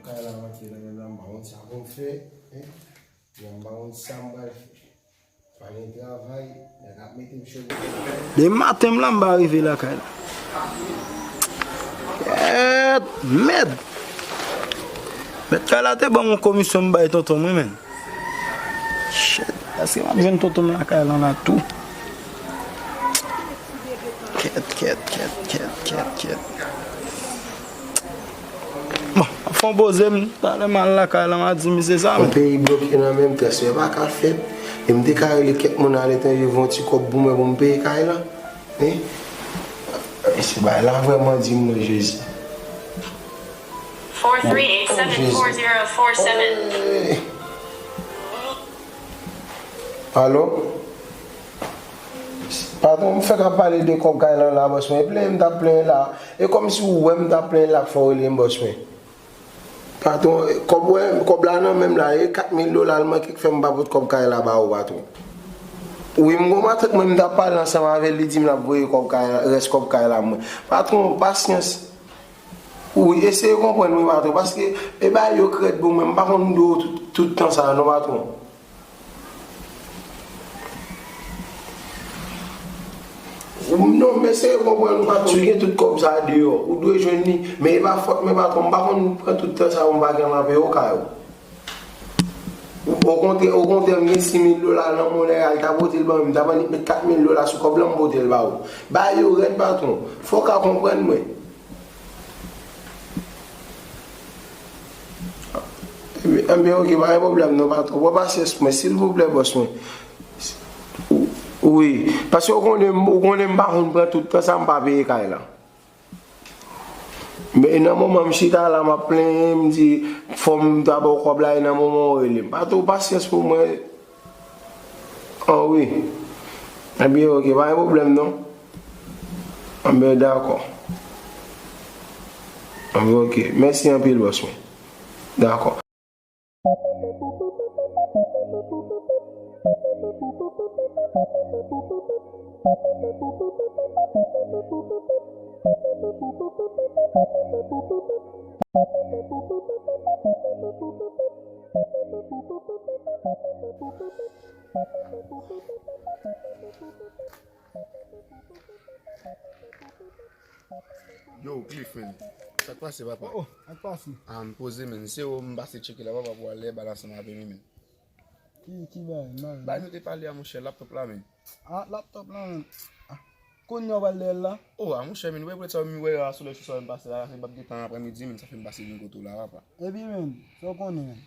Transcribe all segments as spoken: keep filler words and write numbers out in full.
Kay la rantre nan men m la, m pa konn sa pou m fè, hein. M pa konn sa m pral fè. Pa gen travay, nèg ap mete m sou. Demen maten m la, m pa rive lakay la. Kèt, mèd! Mèt kay la te ban m yon komisyon m bay tonton m, wi, menn. Shit, èske m ap jwenn tonton m lakay lan la tou? Kèt, kèt, kèt, kèt, kèt, kèt. Bon, ap fè yon poze m, talè m al lakay la, m a di misye sa, men. Yon peyi bloke nan men m, transfè pa ka fèt. E m te ka rele kèk moun aletranje, voye yon ti kòb pou mwen pou m peye kay la. Men, mesye, bagay la vrèman di m, non, Jezi. Four three eight seven four zero four seven. Alo? Patwon, m fèk ap pale de kòb kay lan la, bòs mwen. E plenyen m t ap plenyen la. E kòmsi ou wè m t ap plenyen la k fè w rele m, bòs mwen. Patwon, kòb wè, kòb la nan men m la, e kat mil dola l manke k fè m pa pot kòb kay la ba ou, patwon. Wi, m gon matant mwen, m t ap pale ansanm avè l, li di m l ap voye kòb kay la, rès kòb kay la mwen. Patwon, pasyans. Wi, eseye konprann mwen, patwon, paske e bagay yo k rèd pou mwen, m pa konn dwe w tout, tout tan sa a non, patwon. Non, men eseye konprann, patwon, si w gen tout kòb sa a deyò, ou dwe jwenn li, men e pa fòt mwen, patwon, m pa konn pran tout tan sa a pou m pa gen anvi peye w kay ou. Okontrè, okontrè, m gen sis mil dola nan monnè a, li ta pote l ban mwen, m ta annik met kat mil dola sou kòb lan, m pote l ba ou. Bagay yo rèd, patwon. Fò w ka konprann mwen. Ebyen, ebyen, ok, pa gen pwoblèm non, patwon. Pran pasyans mwen, silvouplè, bòs mwen. Wi, paske ou konnen, ou konnen m pa konn pran tout tan sa m pa peye kay la. Men nan moman m chita la, m ap plenyen, m di, fò m ta ba w kòb la, e nan moman w rele m. Patwon, pasyans pou mwen. An wi. Ebyen, ok, pa gen pwoblèm non. Anben, dakò. Anben, ok. Mèsi anpil, bòs mwen. Dakò. Yo, Cliff, men. Sa k pase, papa? Oh, oh, sa k pase? Ah, m poze, men. Se ou m pase tcheke la, papa, pou al lè bal ansanm avè m, men. Ki, ki bagay, m pa wè. Bagay nou te pale a, monchè, laptop la, men. Ah, laptop la, men. Ah, kounye a w pral lè l la? Oh, ah, monchè, men, ou wè, pou sa, m wè a, sou lè sou sa, m pase la, se m p ap gen tan aprèmidi, men, sa fè m pase vin kote w la, papa. Epi, men, sa w konnen, men.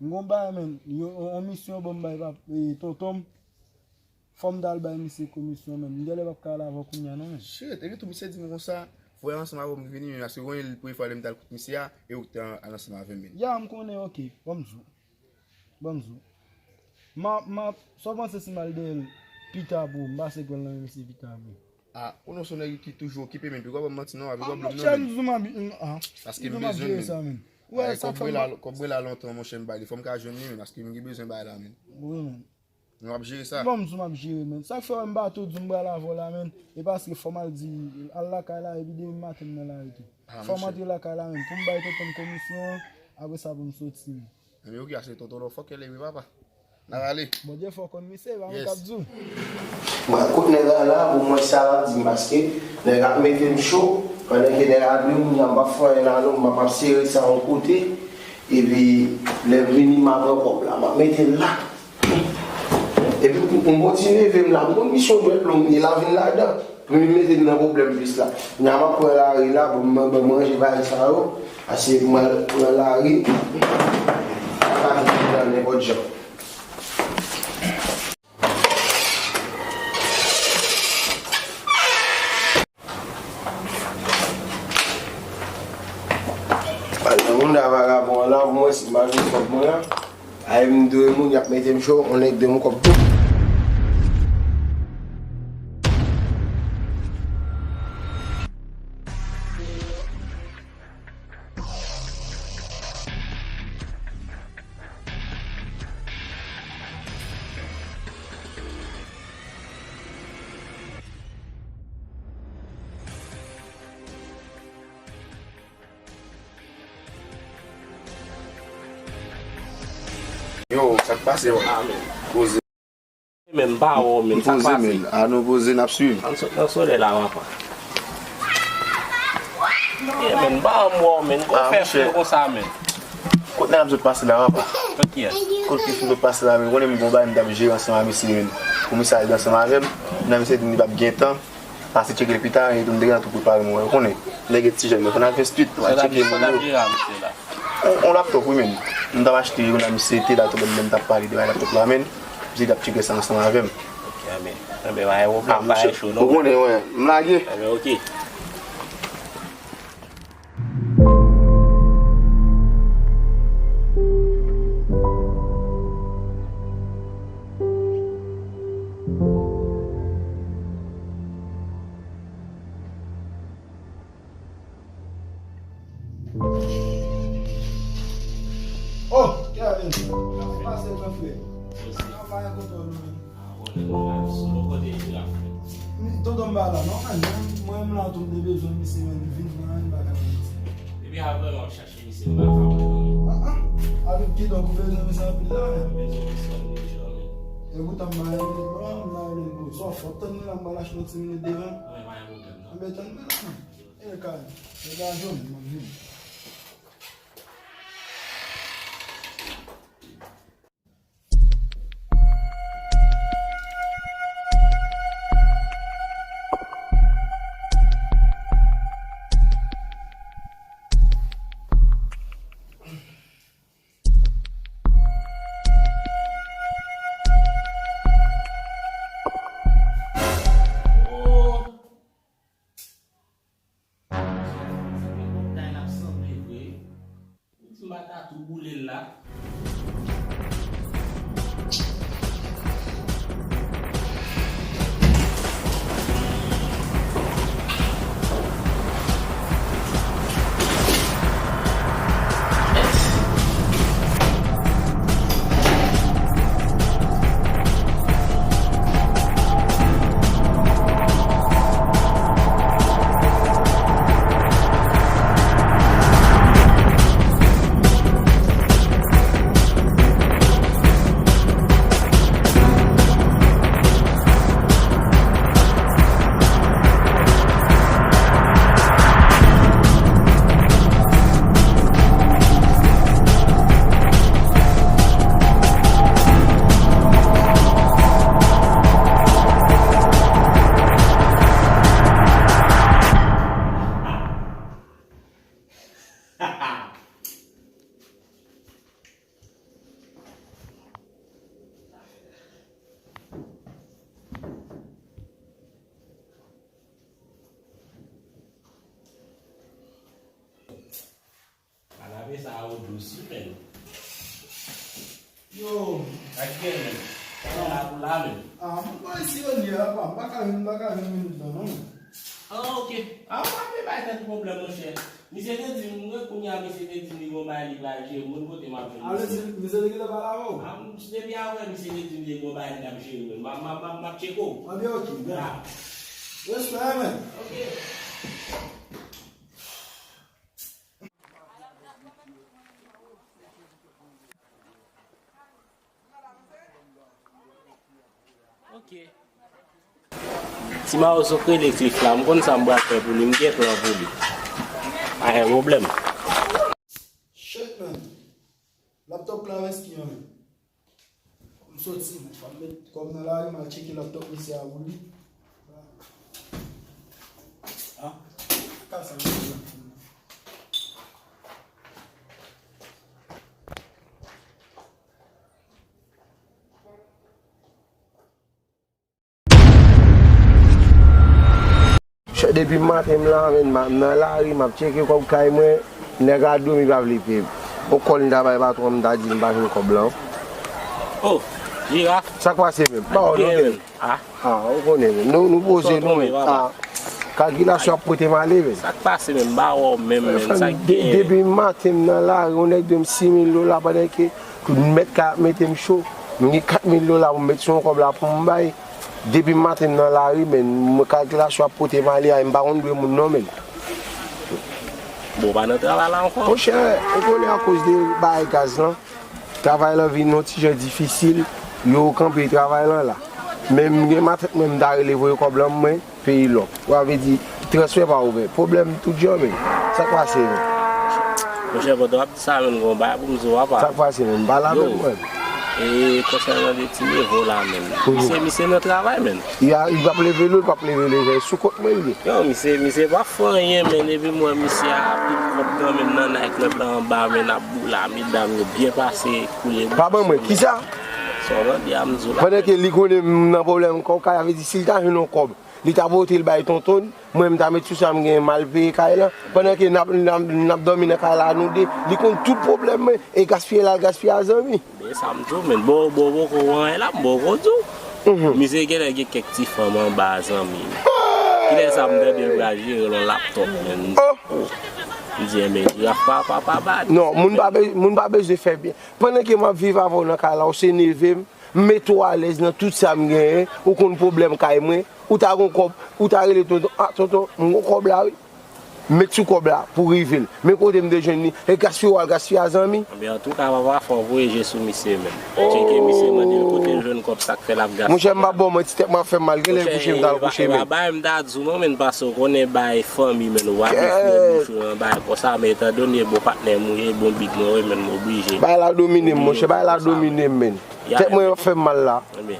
M gon bagay, men. Yo, on, on misyon, bon, m bay, pap, e, tonton m. Fò m t al bay misye komisyon, men. M genlè p ap ka al avè w kounye a, non, men. Shit, epi tou, misye di m konsa, fò w ansanm avè w m vini, men, paske w konnen, premye fwa lè m t al kot misye a, e ou k te al ansanm avè m, men. Ya, m konnen, ok. Ban m di w. Ban m di w. M a, m a, sa w panse si m al dèyè l pita pou ou? M pase kwè l nan men misye pita pou ou. Ah, ou non se yon nèg ki toujou okipe, men, pi w ap ban m manti, non, avèk pwoblèm, non, men. Ah, monchè, m di w m ap, m, ah, paske m bezwen l, men. Ou wè, sa k fè m pa. Kòb mwen la lontan, monchè, m bay li. Fò m ka jwenn li, men, paske m gen bezwen bay la, men. Wi, men. Nou ap jere sa. Bon, m di w m ap jere, men. Sa k fè w wè m pa tou di w m pral avè w la, men. E paske fò m al di, al lakay la, epi demen maten m nan lari tou. Ah, monchè. Fò m antre lakay la, men. Pou m bay tonton m komisyon an, apre sa pou m soti, men. Ebyen, ok, ase tonton w fòkè leve, papa. N a rale. Bondye fò konn misye, pa mwen k ap di w. Mwen, kote nèg la la, pou mwen, sa l ap di m, paske nèg ap mete m cho, pandan ke nèg ap di m, m ap fè anyen la, non, m ap, m ap sere sa yon kote, epi lè m vini, m ap pran kòb la, m ap mete l la. Epi m, m kontinye leve m la, m konn misyon dwèt long, e la vin ladan. Pou li mete m nan pwoblèm plis la. Kounya m ap pran lari la pou m, m, m manje bagay sa yo. Paske m al pran lari. Pa kite m nan nenpòt jan. Al nan moun la vagabon an la, pou mwen si m al jwenn kòb mwen la. Ay, m dwe moun, y ap mete m cho, on nèg dwe m kòb tou. Yo, sa k pase, yo? Poze. Men m pa wè w, men sa k pase? Poze, men. A nou poze, n ap swiv. Ann sot nan solèy la, papa. Yeah, men m pa wè w, men. Gon fè fre konsa, men. Kot nèg ap sot pase la, papa? Kot kiyès? Kot ki sot pase la, men. Konnen m gon bagay m t ap jere ansanm a misye, men. Pou misye al ansanm avè m. Nan misye di m li p ap gen tan. Pase tcheke l pita, e tou m te gentan tou prepare mwen, ou konnen. Nèg e ti jèn, men fò n al fè swit, w al tcheke moun yo. On, on laptop, wi, men. M t ap achte youn a misye te la, tou lè m t ap pale de bay laptop la, men. Misye t ap tcheke sa ansanm avè m. Ok, men. Enben, pa gen pwoblèm, pa gen cho, non. Ou konnen, wè, m lage. Enben, ok. Oh, Kevin, kòman w pase, gran frè? Travay ak ou tou, non? Ah, bon, nèg la sou lòt kote jiraf. Tonton m pa la non, men mwen menm la tou m te bezwen misye, men li vin nan, li pa ka vin. Depi a vrèman w ap chache misye, m pa ka wè non. Ah, ah. Avèk kidonk ou bezwen misye anpil la, men. M bezwen misye anpil jan, men. E poutan m pa rele l non, m pa rele l pou sa w fè, w ap tann mwen la, m pral achte yon ti minit devan. Mwen pa gen pwoblèm non. Anben tann mwen la, men. E kay, e pa jwenn, m ap vini. Ou di m pa ta tou boule l la. Al ave sa a ou dous wi, men. Yo. Ak gen, men. Sa la pou la, men. Ah, mwen pa isi yo li a, pa. M pa ka jwenn, m pa ka jwenn minit lan, non, men. Ah, ok. Ah, ou pa vle bay tèt pwoblèm, monchè. Misye te di m, mwen, kounye a, misye te di m li gon bagay li pral jere, moun kote m ap jwenn misye. Ah, misye te gentan pale avè w? Ah, m, depi avè, misye te di m li gon bagay li ap jere, men. M ap, m ap, m ap, m ap tcheke w. Anben, ok, bèl. Ah. Respè, men. Ok. Ok. Ti Mawozo k rele Cliff la, m konn sa m pral fè pou li, m gen plan pou li. Pa gen pwoblèm. Shit, man. Laptop la, wè s ki an, man. M soti, men fò m met kò m nan lari, m al tcheke laptop misye a pou li. Ah, ka sa, misye. Depi maten m la, men, m nan lari, m ap tcheke kòb kay mwen, nèg la dòmi pa vle peye m. On kòl m ta bay patwon an, m ta di l m pa jwenn kòb lan. Oh, Jiraf. Sa k pase menm? Pa wè non, men. Ah. Ah, ou konnen, men. Nou, nou poze nou, men. Ah. Kalkilasyon ap pote m ale, men. Sa k pase menm? M pa wè w menm, men. Sa k genyen? Depi maten m nan lari, on nèg dwe m sis mil dola pandan ke tout mèt kay ap mete m cho. M gen kat mil dola pou m met sou yon kòb la pou m bay. Depi maten m nan lari, men, mwen kalkilasyon ap pote m ale a, m pa konn dwe moun non, men. Bon, w pa nan travay la ankò? Monchè, ou konnen akoz de bagay gaz lan, Travay lan vin yon ti jan difisil, yo kanpe travay lan la. Men m gen matant mwen, m ta rele voye kòb lan mwen, peyi lòk. Sa vle di, transfè pa ouvè. Pwoblèm tout jan, men. Sa k pase, men? Monchè, pandan w ap di sa, men, gon bagay pou m di w, apa. Sa k pase, men? M pale avè w, men. E konsènan de ti nevo la, men. Misye, misye nan travay, men. Li a, li p ap leve non, li p ap leve, leve. Sou kont mwen li ye. Yo, misye, misye pa fè anyen, men, epi m wè misye a ap pran kòb nan men nan nayt klèb la anba, men, ap boule a medam yo byen pase, koule. Pa ban mwen, kisa? Sa w tande a m di w la. Pandan ke li konnen m nan pwoblèm kòb, kay, sa vle di, si l ta jwenn yon kòb, li ta pote l bay tonton l, mwen, m ta met sou sa m genyen, m al peye kay la. Pandan ke n ap, n ap, n ap dòmi nan kay la, nou de, li konn tout pwoblèm mwen, e gaspiye l al gaspiye a zanmi. Men sa m di w, men, bon, bon, poko wè anyen la, m poko di w. Misye genlè gen kèk ti fanm anba, zanmi. Kilè sa m tande l pral jere l yon laptòp, men. Oh! M di, enben, jiraf pa, pa, pa, pa. Non, moun pa be-, moun pa bezwen fè byen. Pandan ke m ap viv avè w nan kay la, ou se neve m, m mete w alèz nan tout sa m genyen, ou konn pwoblèm kay mwen, ou ta gon kòb, ou ta rele tonton, ah, tonton, m gon kòb la, wi. Met sou kòb la pou rive l. Men kote m te jwenn li. E gaspiye w al gaspiye a zanmi. Ebyen, antouka, papa, fò w voye je sou misye menm. Tcheke misye, mande l kote l jwenn kòb, sa k fè l ap gaspiye. Monchè, m pa ba w manti, tèt mwen ap fè m mal. Genlè kouche m t al kouche, men. Bagay m ta di w non, men, paske w konnen bagay fanmi, men, ou pa gen fye bouch ou nan bagay konsa, men etandone bon patnè m ou ye, bon big mwen, wi, men, m oblije. Bagay la domine m, monchè, bagay la domine m, men. Tèt mwen ap fè m mal la. Ebyen,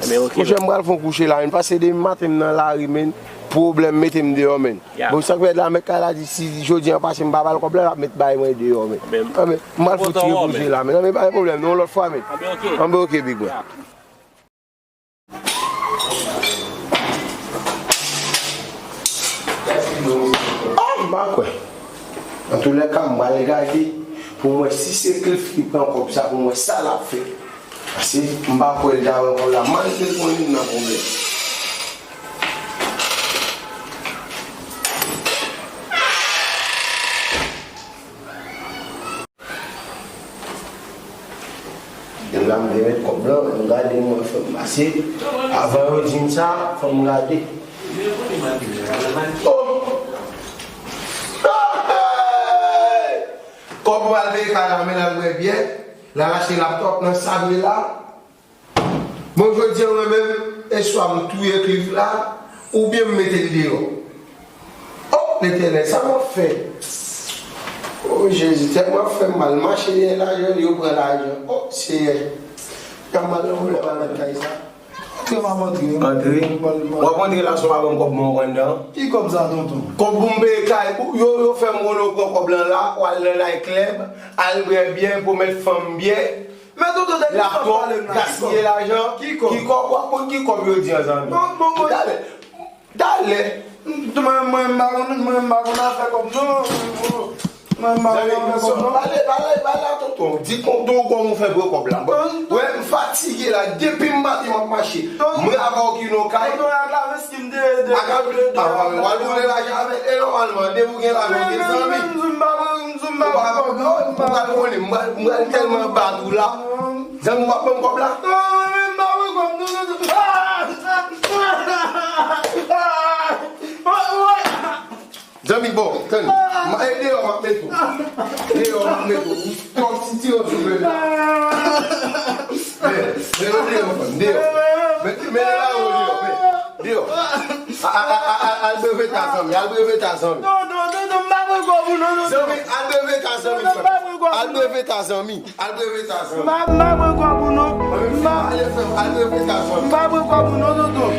ebyen, oke. Monchè, m pral fè yon kouche la, men, pase demen maten m nan lari, men, pwoblèm mete m deyò, men. Bon, sa k fè la, mèt kay la di, si jodi a pase m pa ba l kòb la, l ap met bay mwen deyò, men. Anben, m al fout tire koze la, men. Anben, pa gen pwoblèm, non, lòt fwa, men. Anben, oke, big bro. Oh, m pa kwè. Antoulèka, m pral gade pou m wè si se Cliff ki pran kòb sa, pou m wè sa l ap fè. Paske m pa kwè l ta wè kòb la, malgre l konnen m nan pwoblèm. Depi m te met kòb lan, m gade mwen fè m pase. Avan yo di m sa, fò m gade. Oh! Kòb pou al peye kay la, men l al bwè byè, l al achte laptòp nan Sabrina. Bon, jodi a mwen menm, e swa m touye Cliff la, oubyen m mete l deyò. Oh, Letènèl, sa m ap fè? Oh, Jezi, tèt mwen ap fè m mal. Mache dèyè lajan, yo pran lajan. Oh, Seyè. Kòman m ap fè pou m al nan kay sa? Antre, m ap antre. Antre? W ap antre la, si w pa ban m kòb mwen, w pran anndan. Ki kòb sa, tonton? Kòb pou m peye kay. Yo, yo fè m konnen w pran kòb lan la, w al nan night club, al bwè byè, pwomèt fanm byè. Men tonton, depi sa w pale m la, gaspiye lajan. Ki kòb? Ki kòb? W ap konn ki kòb yo di an, zanmi. Bon, bon, bon. Talè. Talè. Mwen, mwen, m pa konn, mwen, m pa konn afè kòb, non. Mwen, m pa konn afè kòb, non. Pale, pale, pale a tonton. Di tonton kòman w fè pran kòb la. Wè, m fatige la. Depi maten m ap mache. Mwen avè w ki nan kay. Tonton, ak lavis ki m te, te, te, te, w al boule lajan avè l. E nòmalman, depi w gen lajan, w gen zanmi. Ou pa, ou pa konnen, m pral, m pral tèlman bat ou la. Zanmi, w ap ban m kòb la? Non, men m pa wè kòb, non, non, non. Zanmi, bon, tann. M a, e deyò, m ap met ou. Deyò, m ap met ou. Ou twò ti ti yon sou men. Men, men, deyò, deyò, fanm, deyò. Men, men, la, deyò, men, deyò. A, a, a, a, a, al breve ta zanmi, al breve ta zanmi. Non, non, non, non, m pa pran kòb ou, non, non, non. Zanmi, al breve ta zanmi, frè. Al breve ta zanmi, al breve ta zanmi. M pa, m pa pran kòb ou, non. M pa, ale, frè m, al breve ta zanmi. M pa pran kòb ou, non, tonton.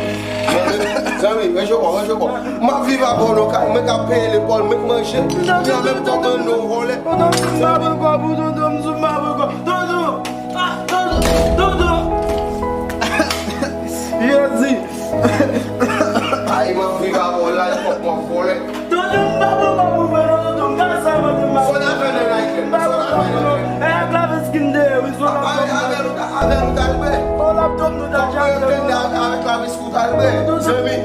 Zanmi, men je kò, men je kò. M ap viv avè w nan kay, mwen k ap peye lekòl, mwen k manje. Tonton, tonton, tonton, tonton, m pa pran kòb ou, tonton, m pa pran kòb. Tonton, ah, tonton, tonton. Jezi. Ay, m ap viv avè w la, fòk m ap vòlè. Tonton, m pa pran kòb pou vòlè, tonton, m pa sa, tonton, m pa pran kòb. Fò n al fè nan night club. M pa pran kòb, non. E ak lavis ki m te ye, wi, sou laptòp. Avè nou ta, avè nou ta al bwè. O laptòp nou ta al bwè. Avèk lavis ou ta al bwè. Zanmi.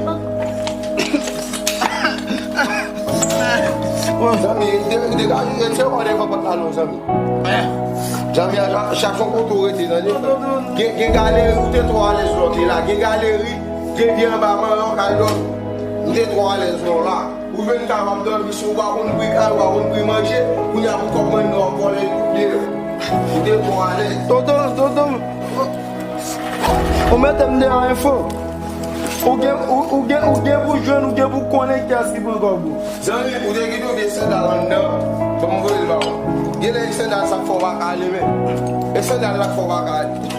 Zanmi, de, de, de, se yon devan pòt la non, zanmi. Zanmi, a, a, chache yon kote w rete, tande. Gen, gen galeri, ou te twò alèz lè w te la. Gen galeri, gen vye anba manrè w k al dòmi. Ou te twò alèz lè w la. Ou jwenn kay w ap dòmi, si w pa konn pri kay, w pa konn pri manje, kounye a pou kòb mwen nan w ap vòlè deyò. Ou te bon alèz. Tonton, tonton, ou mete m deyò enfo. Ou gen, ou, ou gen, ou gen pou jwenn, ou gen pou konnen kiyès ki pran kòb ou. Zanmi, ou te kite yon vye sandal anndan. Ban m voye l ba ou. Genlè e sandal sa k fè w pa ka ale menm. E sandal la k fè w pa ka ale.